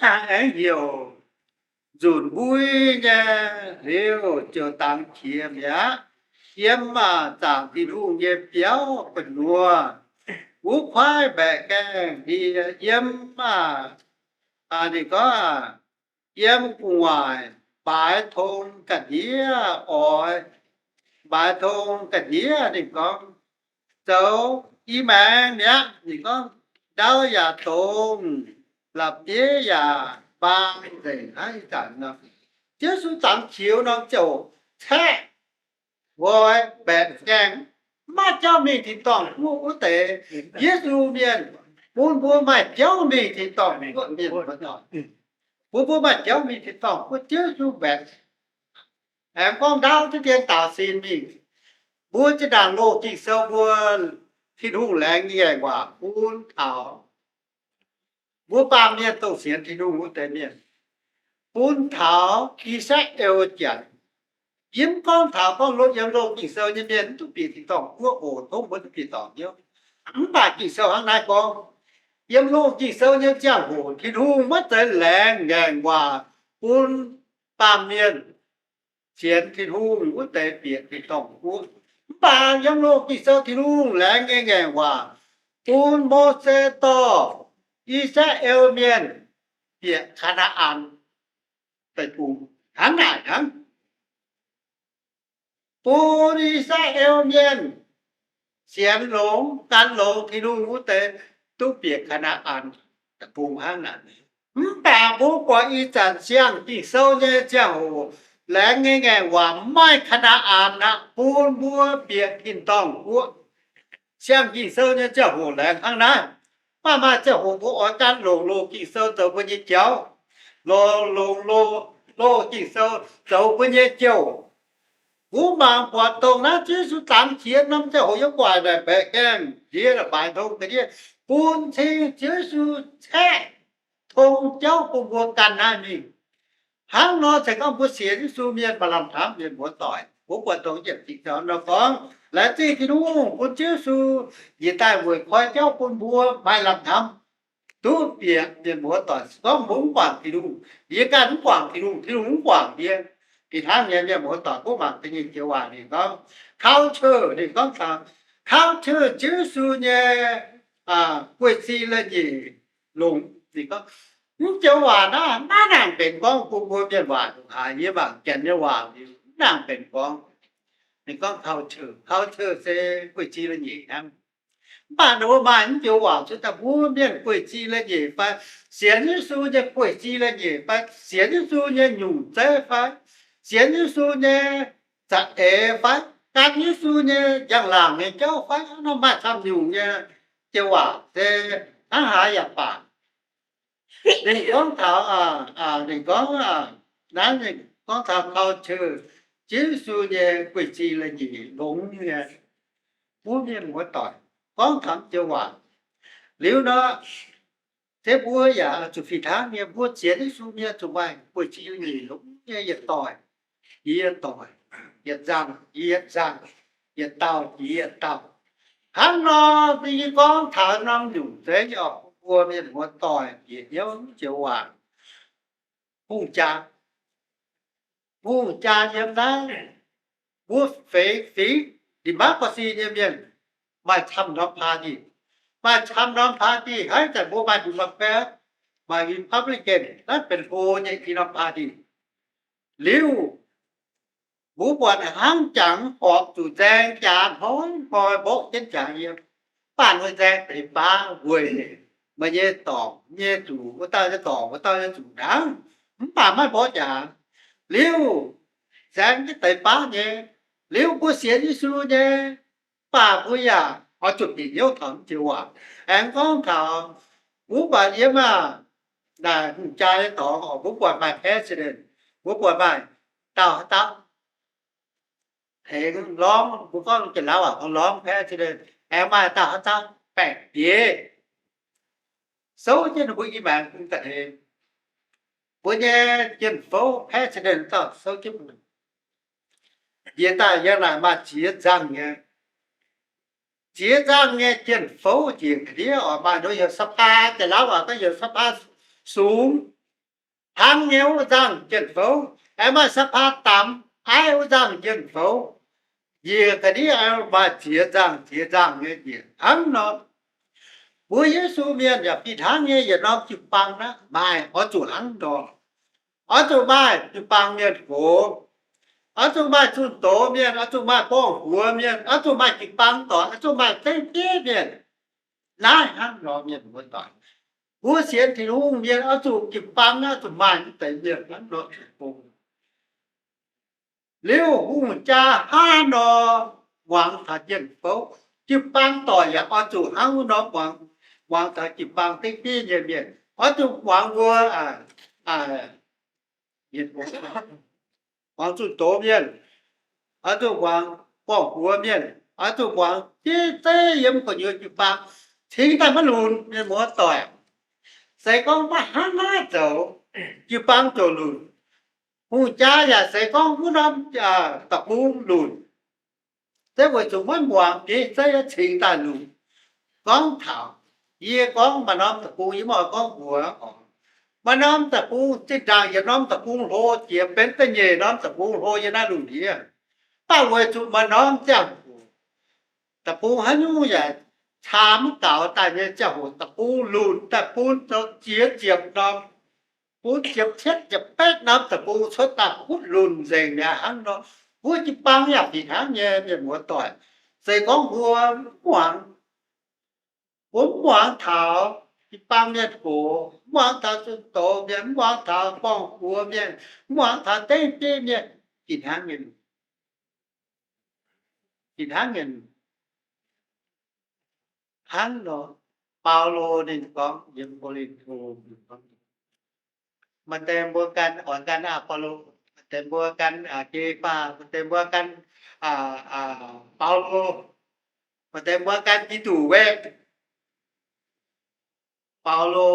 aengx heuc nzunc mbui nyei liuz ziouc dangx qiex mi'aqv, yiem zaangc Tin-Hungh nyei biauv gu'nyuoz. Wuov kuaaiv mbaeqc gaengh ndie yiem, ninh gorngv, yiem gu'nguaaic mbaix tong ga'ndiev oix, mbaix tong ga'ndiev ninh gorngv, zoux i maengx mi'aqv. Ninh gorngv, ndau yaac dongz, la'bieiv yaac mbaang nzengc hnangv ih zanc nor. Ziouv Yesu dangx qiex norm ziouc caeqv nqoi mbaeqc gaengh, maiv maaih jauv mingh tin-dorngh guoqv wuov deix. Yesu mienh bun mbuo maaih jauv mingh tin-dorngh guoqv, mienh muoz doic. Bun mbuo maaih jauv mingh tin-dorngh guoqv, Ziouv Yesu mbaeqc aengx gorngv ndaauv diqv dien daaux sin mingh. Mbuo zinh ndaangc loz Ging-Sou mbuo, Tin-Hungh laengz nyei ngaengc waac bun taux Mbuo baamh mienh dongh sienx Tin-Hungh wuov deix mienh, bun taux I^saa^laa^en Janx, yie mv gorngv taux gorngv loz yiem loz Ging-Sou nyei mienh mv duqv bieqc tin-dorngh guoqv oc, tov mbuo duqv bieqc dorngc hnyouv. Mv baac Ging-Sou hnangv naaiv gorngv, yiem loz Ging-Sou nyei ziangh hoc Tin-Hungh maiv zeiz laengz ngaengc waac bun baamh mienh sienx Tin-Hungh wuov deix bieqc tin-dorngh guoqv. Mv baac yiem loz Ging-Sou Tin-Hungh laengz nyei ngaengc waac bun Mose dorh I^saa^laa^en Mienh bieqc Kaa^naa^an Deic-Bung hnangv naaic hnangv. Bun I^saa^laa^en Mienh sienx longx, gan longx Tin-Hungh wuov deix duqv bieqc Kaa^naa^an Deic-Bung hnangv naaic. Mv baac mbuo buatc ih zanc siang Ging-Sou nyei ziangh hoc laengz nyei ngaengc waac maaih Kaa^naa^an aqv, bun mbuo bieqc tin-dorngh guoqv. Siang Ging-Sou nyei ziangh hoc laengz hnangv naaiv. Maaih maaih ziangh hoc mbuo oix gan longc loz Ging-Sou zoux mbuo nyei jauv, longc, longc loz, loz Ging-Sou zoux mbuo nyei jouh. Mbuo mangc buatc dongh naaiv Ziouv Yesu dangx jiex norm ziangh hoc yiem gu'nguaaic naaic mbaeqc gaengh ndiev, la'baaix tong ga'ndiev, bun cing Ziouv Yesu caeqv tong jauv bun mbuo ganh naaiv mingh. Hnangv nor se gorngv mbuo sienx Yesu mienh maaih lamh hnamv, mienh muoz-doic. Mbuo buatc dongh yietc zingh nor gorngv, laengz zingh Tin-Hungh bun Ziouv Yesu njiec daaih weic koi jauv bun mbuo maaih lamh hnamv, duqv bieqc, mienh muoz-doic. Se gorngv mbuo mv guangc Tin-Hungh, yie ganh mv guangc Tin-Hungh, Tin-Hungh mv guangc yie. Fih hnangv nyei, mienh muoz-doic, mbuo mangc da'nyeic joux waac ninh gorngv, culture, ninh gorngv taux culture, Ziouv Yesu nyei guei-si leiz-nyeic longx. Ninh gorngv, mv joux waac naaiv maiv nangc benx gorngv bun mbuo mienh waac haic. Yie mangc Janx nyei waac mv nangc benx gorngv. Ninh gorngv culture, culture se guei-si leiz-nyeic hnangv. Mv baac ninh mbuo maaih mv joux waac cuotv daaih, mbuo mienh guei-si leiz-nyeic fai, sienx Yesu nyei guei-si leiz-nyeic fai, sienx Yesu nyei nyungc zeiv fai, sienx Yesu nyei za'eix fai, gan Yesu nyei njang-laangc nyei jauv fai, hnangv nor maaih camv nyungc nyei joux waac se hnangv haaix yaac baac. Ninh gorngv taux, ninh gorngv, naaiv ninh gorngv taux culture, Ziouv Yesu nyei guei-si leiz-nyeic longx nyei. Mbuo mienh muoz-doic, gorngv taux joux waac liuz nor, se mbuo yaac zuqc fih hnangv nyei. Mbuo sienx Yesu mienh zuqc maaih guei-si leiz-nyeic longx nyei yietc doic jiex yietc doic, yietc nzangc jiex yietc nzangc, yietc dauh jiex yietc dauh. Hnangv nor, yie gorngv taux norm nyungc zeiv nyei oc, mbuo mienh muoz-doic bieqc hnyouv joux waac. Hungh jaa, hungh jaa yiem naaiv, mbuo feix fingx democracy nyei mienh maaih camv norm party. Maaih camv norm party, haaix zanc mbuo maaih Democrat, maaih Republican, naaiv benx hlo nyei i norm party. Liuz, mbuo buatc hnangv jangx horpc zuqc nzaeng jaax hnoi hnoi mborqv jienv jaax yiem. Mv baac mbuo nzaeng deix baav weic meih nyei dorngc nyei zuqc, wuov dauh nyei dorngc, wuov dauh nyei zuqc hnangv. Mv baac maiv mborqv jaax. Liuz, nzaeng jienv deix baav nyei. Liuz mbuo sienx Yesu nyei, mv baac mbuo yaac oix zuqc bieqc hnyouv taux naaiv joux waac. Aengx gorngv taux, mbuo buatc yiem aac, naaic hungh jaa nyei dorngx oc, mbuo buatc maaih president, mbuo buatc maaih dauh haaix dauh tengx lorngv, mbuo gorngv Janx-Laauv waac gorngv lorngv president, aengx maaih dauh haaix dauh baengc bieiv souv jienv ninh mbuo i maengx bung ga'hlen. Mbuo nyei jien-fouv president dauh souv jienv mbuo. Njiec daaih yiem naaic maaih ziex nzangh nyei, ziex nzangh nyei jien-fouv njiec ga'ndiev oc. Maaih nduov heuc สภา, Janx-Laauv waac gorngv heuc สภา sungx. Hnangv nyei wuov nzangh jien-fouv, aengx maaih สภา damx aiv wuov nzangh jien-fouv. Njiec ga'ndiev aengx maaih ziex nzangh ziex nzangh nyei njiec hnangv nor. Mbuo Yesu mienh yaac fih hnangv nyei, yietc norm jiu-baang naaiv maaih oix zuqc hnangv nor. Oix zuqc maaih jiu-baang mienh gox, oix zuqc maaih zunh doz mienh, oix zuqc maaih borngh huox mienh, oix zuqc maaih jiu-baang doic, oix zuqc maaih zeiv-bieiv mienh. Naaiv hnangv nor mienh muoz-doic, mbuo sienx Tin-Hungh mienh oix zuqc jiu-baang naaiv zuqc maaih mv deix mienh hnangv nor zuqc bung. Liuz hungh jaa hnangv nor muangx taux jien-fouv, jiu-baang doic yaac oix zuqc hnangv wuov nor muangx, muangx taux jiu-baang dengv bieiv nyei mienh, oix zuqc muangx mbuo muangx zunh doz mienh, oix zuqc muangx borngh huox mienh, oix zuqc muangx jiv zeiv yiem gu'nyuoz jiu-baang, cingx daaih maiv lunx, mienh muoz-doic. Se gorngv maiv hnangv naaiv zoux, jiu-baang ziouc lunc. Hungh jaa yaac se gorngv wuov norm deic-bung lunc. Se weic zuqc maiv muangx, biei zeiv cingx daaih lunc. Gorngv taux, yie gorngv maaih norm deic-bung, yie maiv oix gorngv mbuox oc. Maaih norm deic-bung zinh ndaangc yietc norm deic-bung hlo jiex benx da'nyeic norm deic-bung hlo yiem naaiv lungh ndiev. Mv baac weic zuqc maaih norm ziangh hoc deic-bung haaix nyungc yaac caa mv gaux daaih nyei ziangh hoc, deic-bung lunc daaih bun zoux ziex ziepc norm, bun ziepc cietv ziepc betv norm deic-bung cuotv daaih butv lunc nzengc mi'aqv. Hnangv nor, mbuo jiu-baang yaac fih hnangv nyei, mienh muoz-doic. Se gorngv mbuo mv muangx, mbuo mv muangx taux jiu-baang mienh gox, mv muangx taux zunh doz mienh, mv muangx taux borngh buoz mienh, mv muangx taux dengv bieiv mienh, fih hnangv nyei, fih hnangv nyei. Hnangv nor, Baulo ninh gorngv yiem Ko^lin^to, maaih deix mbuo ganh oix ganh Apolo, maaih deix mbuo ganh Ke^faa, maaih deix mbuo ganh Baulo, maaih deix mbuo ganh Giduc weqv. Baulo,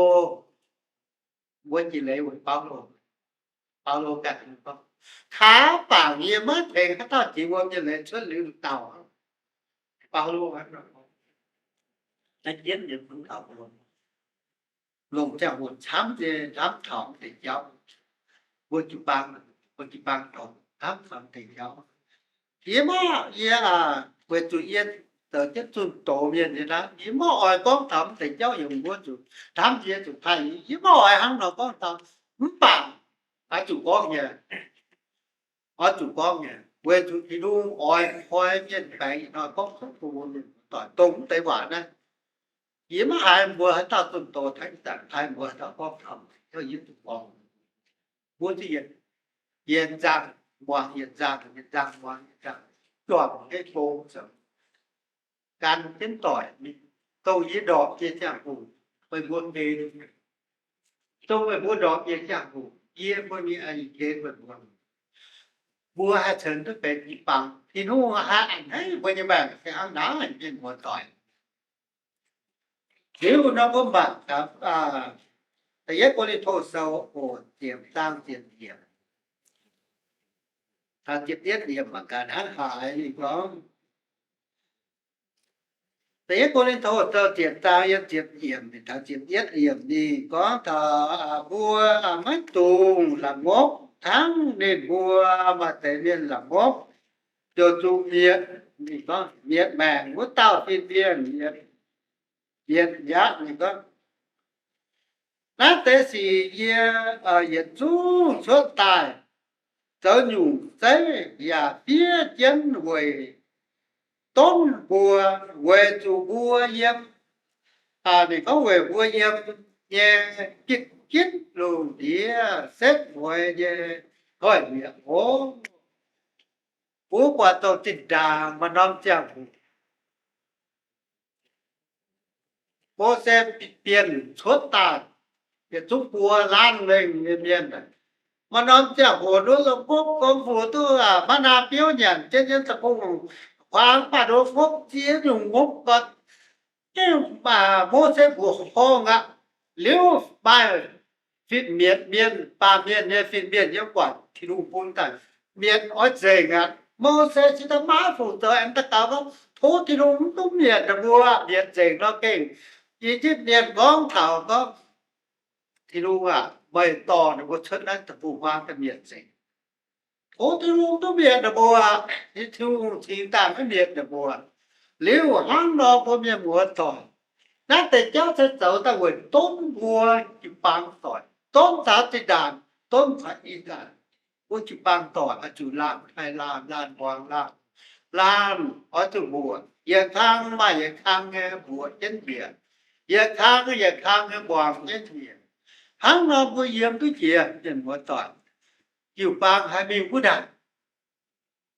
mbuo jiex leiz weic Baulo. Baulo ganh gorngv, kaav bangc yie maiv tengx haaix dauh jiex wuom nyei leiz cuotv liuz dauh. Baulo naaiv jienv nyei, longc ziangh hoc camv nyei, hnamv taux deix jauv. Mbuo jiu-baang, mbuo jiu-baang dorngx hnamv taux deix jauv. Yie maiv, yie, weic zuqc yie zoux jienv zunh doz mienh nyei naaiv, yie maiv oix gorngv taux mv deix jauv yiem mbuo zuqc hnamv, yie zuqc taaih, yie maiv oix hnangv nor gorngv taux. Mv baac oix zuqc gorngv nyei, oix zuqc gorngv nyei, weic zuqc Tin-Hungh oix koi mienh baengx ih hnoi gorngv cuotv bun mbuo mienh muoz-doic dongh mv deix waac naaiv. Yie maiv haiz mbuo haaix dauh zunh doz tengx zanc, haiz mbuo haaix dauh gorngv taux, yie zuqc gorngv. Mbuo zuqc yietc nzangc muangx yietc nzangc, yietc nzangc muangx yietc nzangc, juangc jienv gong zoux. Gan jienv doic, dongh yie ndorpc nyei ziangh hoc meih mbuo gen, dongh meih mbuo ndorpc nyei ziangh hoc yie mbuo mingh a'nyiec gen meih mbuo. Mbuo haih ceix duqv benx jiu-baang. Tin-Hungh haih a'hneiv mbuo nyei maengc se hnangv naaiv, mienh muoz-doic. Liuz nor mbuo mangc gaax Da'yietv Ko^lin^to Sou ziepc zaang ziepc yiemc, taux ziepc yietv yiemc mangc gaax hnangv haaix. Ninh gorngv, Da'yietv Ko^lin^to Sou ziepc zaang yiem ziepc yiemc taux ziepc yietv yiemc ninh gorngv taux mbuo maiv dungx la'ngopv hnangv ninh mbuo maaih deix mienh la'ngopv, ziouc zuqc mietc, ninh gorngv mietc maengc wuov dauh fin-mienh, mietc miatc ninh gorngv, naaiv deix sic yie yietc zungv cuotv daaih zoux nyungc zeiv yaac fiev jienv weic donv mbuo, weic zuqc mbuo yiem, ninh gorngv weic mbuo yiem nyei gitv gitv lungh ndiev setv mueiz nyei nqoi-hniev oc. Mbuo buatc dongh zinh ndaangc maaih norm ziangh hoc Mose bienh cuotv daaih, yietc zungv buo laanh lengh nyei mienh. Maaih norm ziangh hoc nduov la'ngopv gorngv mbuo duqv maiv naa biouv nyanc jienv, yiem deic-bung-huaang mv baac nduov ngopv ziex nyungc ngopv gau. Mose mbuoqc horngh aqv. Liuz maaih fin-mietc mienh, baamh mienh nyei fin-mienh yiem buatc Tin-Hungh bun daaih mietc oix nzengc aqv. Mose cingx daaih maiv fungc zoux, aengx daux gaux gorngv, tov Tin-Hungh mv duqv mietc ninh mbuo, mietc nzengc nor gengh. I^yipv mienh gorngv taux gorngv, Tin-Hungh aac, meih dorh ninh mbuo cuotv naaiv deic-bung-huaang daaih mietc nzengc. Tov Tin-Hungh duqv mietc ninh mbuo, Tin-Hungh cingx daaih maiv mietc ninh mbuo. Liuz hnangv nor mbuo mienh muoz-doic, naaiv deix jauv se zoux daaih weic donv mbuo jiu-baang doic, donv taux zinh ndaangc, donv taux ih zanc. Mbuo jiu-baang doic oix zuqc laanh haih laanh, laanh muangx laanh, laanh oix zuqc mbuoqc. Yietc kang maaih yietc kang nyei mbuoqc jienv njiec, yietc kang yietc kang nyei muangx jienv njiec. Hnangv nor mbuo yiem duqv jiex mienh muoz-doic, jiu-baang haih mingh wuov ndaangc,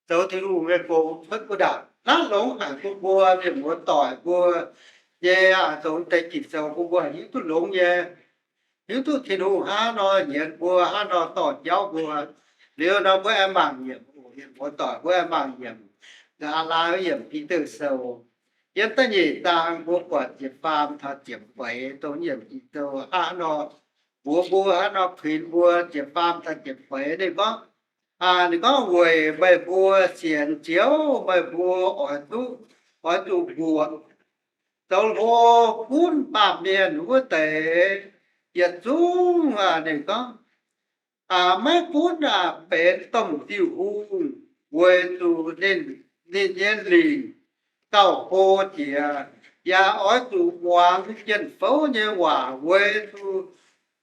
zoux Tin-Hungh nyei gong cuotv wuov ndaangc. Naaiv longx haic bun mbuo mienh muoz-doic mbuo nyei, zoux deix Ging-Sou bun mbuo hiuv duqv longx nyei, hiuv duqv Tin-Hungh hnangv nor nyienz mbuo, hnangv nor dorh jauv mbuo. Liuz nor mbuo aengx mangc nyiemc, mienh muoz-doic, mbuo aengx mangc nyiemc, nqa'haav laai yiemc Bide Sou. Yiem da'nyeic zaang mbuo buatc ziepc faam taux ziepc feix, dongh yiem Ging-Sou hnangv nor, mbuox mbuo hnangv nor, kuinx mbuo ziepc faam taux ziepc feix. Ninh gorngv, ninh gorngv, weic meih mbuo sienx Ziouv, meih mbuo oix zuqc, oix zuqc mbuoqc zoux hlo gunv baamh mienh wuov deix yietc zungv. Ninh gorngv, maiv gunv benx domh diuh hungh, weic zuqc ninh, ninh nyei lingc gauh hlo jiex, yaac oix zuqc muangx jien-fouv nyei waac, weic zuqc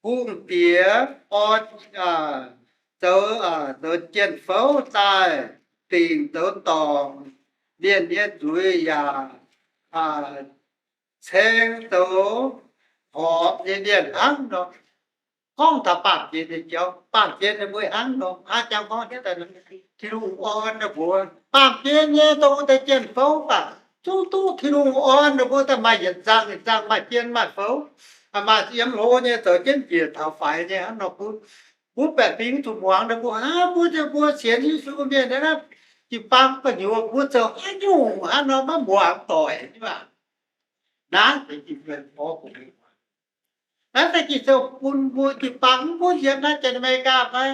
hungh diex oix zoux, zoux jien-fouv daaih dingc zoux dorngc mienh nyei zuiz, yaac ceng zoux horpc nyei mienh hnangv nor. Gorngv taux baamh gen nyei jauv, baamh gen ninh mbuo hnangv nor, hnangv jangx gorngv hietv daaih, Tin-Hungh orn ninh mbuo. Baamh gen nyei dongh wuov deix jien-fouv baac zungv duqv Tin-Hungh orn ninh mbuo daaih maaih yietc nzangh yietc nzangh, maaih jien maaih fouv, maaih yiem hlo nyei zoux jienv njiec taux faix nyei hnangv nor. Mbuo, mbuo baeqc fingx zuqc muangx ninh mbuo, hnangv mbuo, mbuo sienx Yesu mienh naaiv, jiu-baang gu'nyuoz mbuo zoux haaix nyungc hnangv nor maiv muangx doic nyei aac. Naaiv se Ging-Sou, naaiv se Ging-Sou bun mbuo jiu-baang mv gunv yiem naaiv Janx-America fai,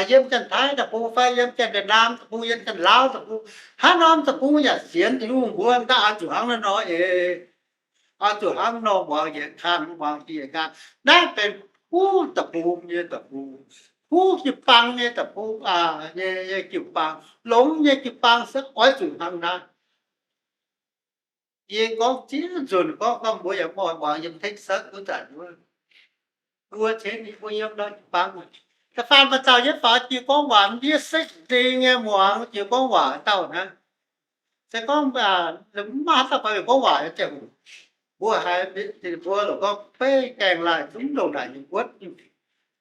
yiem Janx-Taiv deic-bung fai yiem Janx-Wietc Naam deic-bung, yiem Janx-Laauv deic-bung, hnangv norm deic-bung yaac sienx Tin-Hungh, mbuo daaih oix zuqc hnangv naaiv nor eix, oix zuqc hnangv nor muangx yietc kang, muangx yietc kang. Naaiv benx kuv deic-bung nyei deic-bung, kuv jiu-baang nyei deic-bung, nyei, nyei jiu-baang, longx nyei jiu-baang se oix zuqc hnangv naaiv. Yie gorngv ziex nzunc gorngv, gorngv mbuo yaac mv oix muangx yiem Texas wuov zanc wuov. Mbuo cenx ninh mbuo yiem nor jiu-baang. Da'faanh maaih dauh nyei faaux jiex gorngv waac, yie se dingc nyei muangx jiex gorngv waac dauh naaiv. Se gorngv mv maaih haaix dauh fai gorngv waac ziangh hoc, mbuo haiz mbuo lorqc gorngv beiv gaengh laanh zungv longc naaic nyei wuotv.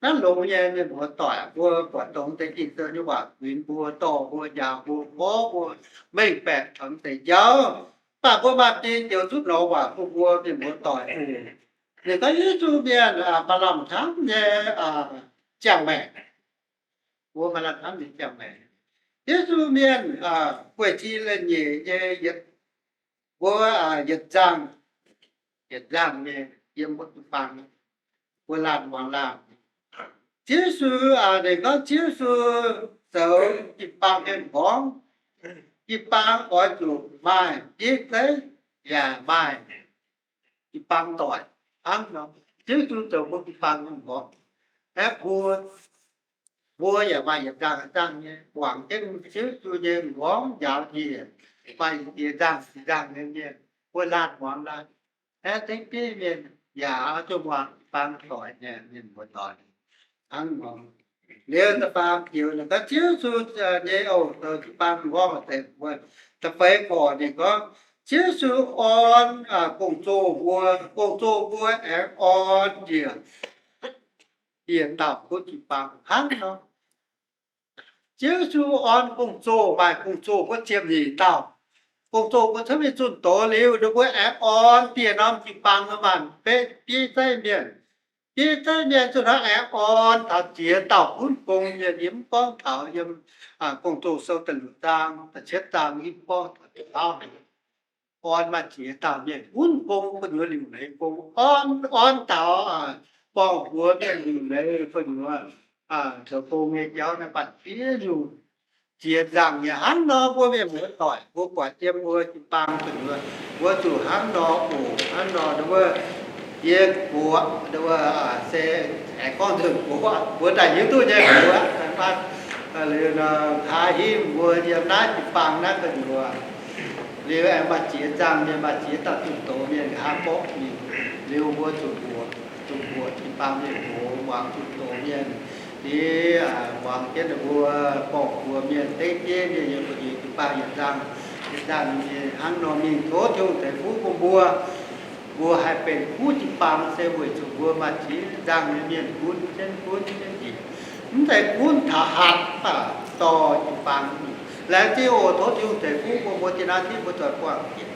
Naaiv longx nyei mienh muoz-doic, mbuo buatc dongh deix Ging-Sou nyei waac kuinx mbuo, dorh mbuo, njaaux mbuo, gorngv mbuo mengh baeqc taux deix jauv. Mv baac mbuo maaih deix joux zutv norm waac bun mbuo mienh muoz-doic. Ninh gorngv Yesu mienh maaih lamh hnamv nyei ziangh maengc. Mbuo maaih lamh hnamv nyei ziangh maengc. Yesu mienh guei-jin leiz-nyeic nyei yietc, mbuo yietc nzangh, yietc nzangh nyei yiem mbuo jiu-baang, mbuo laanh muangx laanh. Ziouv Yesu, ninh gorngv Ziouv Yesu zoux jiu-baang mienh m'nqorngv. Jiu-baang oix zuqc maaih bieiv zeiv yaac maaih jiu-baang doic hnangv nor. Ziouv Yesu zoux mbuo jiu-baang mienh m'nqorngv. Aeqv, mbuo, mbuo yaac maaih yietc nzangh yietc nzangh nyei, guangc jienv Ziouv Yesu nyei m'nqorngv njaaux njiec, maaih yietc nzangh yietc nzangh nyei mienh, mbuo laanh muangx laanh. Aeqv, dengv bieiv mienh yaac oix zuqc muangx jiu-baang doic nyei mienh muoz-doic hnangv nor. Liuz da'faam joux naaic gorngv Ziouv Yesu nyei oc, zoux jiu-baang m'nqorngv deix mbuo. Da'feix korc ninh gorngv Ziouv Yesu orn gong-zoh mbuo, gong-zoh mbuo aengx orn njiec dieh dauh kuv jiu-baang hnangv nor. Ziouv Yesu orn gong-zoh, maaih gong-zoh wuov ziepc nyeic dauh. Gong-zoh mbuo cuotv mingh zunh doz liuz, ninh mbuo aengx orn dieh norm jiu-baang maaih betv bieiv zeiv mienh. Bieiv zeiv mienh zunh hnangv aengx orn taux ziex dauh gunv gong mienh, yie mv gorngv taux yiem Gong-Zoh Sou da'luoqc zaang, da'cietv zaang, yie mv gorngv taux auv. Orn maaih ziex dauh mienh gunv gong gu'nyuoz liuc leiz gong. Orn, orn taux borng-buoz mienh liuc leiz gu'nyuoz zoux gong nyei jauv naaiv, baac ziex nyungc, ziex nzangh nyei hnangv nor. Mbuo mienh muoz-doic mbuo buatc yiem mbuo jiu-baang gu'nyuoz, mbuo zuqc hnangv nor oc. Hnangv nor, wuov, yie gox, wuov, se aengx gorngv nzunc gox, mbuo daaih hiuv duqv nyei gox, liuz nor, kaa hingv mbuo yiem naaiv jiu-baang naaiv gu'nyuoz, liuz aengx maaih ziex nzangh mienh, maaih ziex dauh zunh doz mienh nqa'haav mborqv mingh. Liuz mbuo zuqc mbuoqc, zuqc mbuoqc jiu-baang mienh gox, muangx zunh doz mienh, liuz muangx jienv ninh mbuo borng-buoz mienh, dengv bieiv mienh yiem gu'nyuoz jiu-baang yietc nzangh, yietc nzangh nyei hnangv nor mingh. Tov Tin-Hungh ceix fuqv bun mbuo. Mbuo haih benx kuv jiu-baang se weic zuqc mbuo maaih ziex nzangh nyei mienh gunv jienv, gunv jienv njiec. Mv zeiz gunv taux hatc, mv baac dorh jiu-baang. Laengz zingh oc. Tov Tin-Hungh ceix fuqv bun mbuo, da'naaiv mbuo zoih buangh jienv.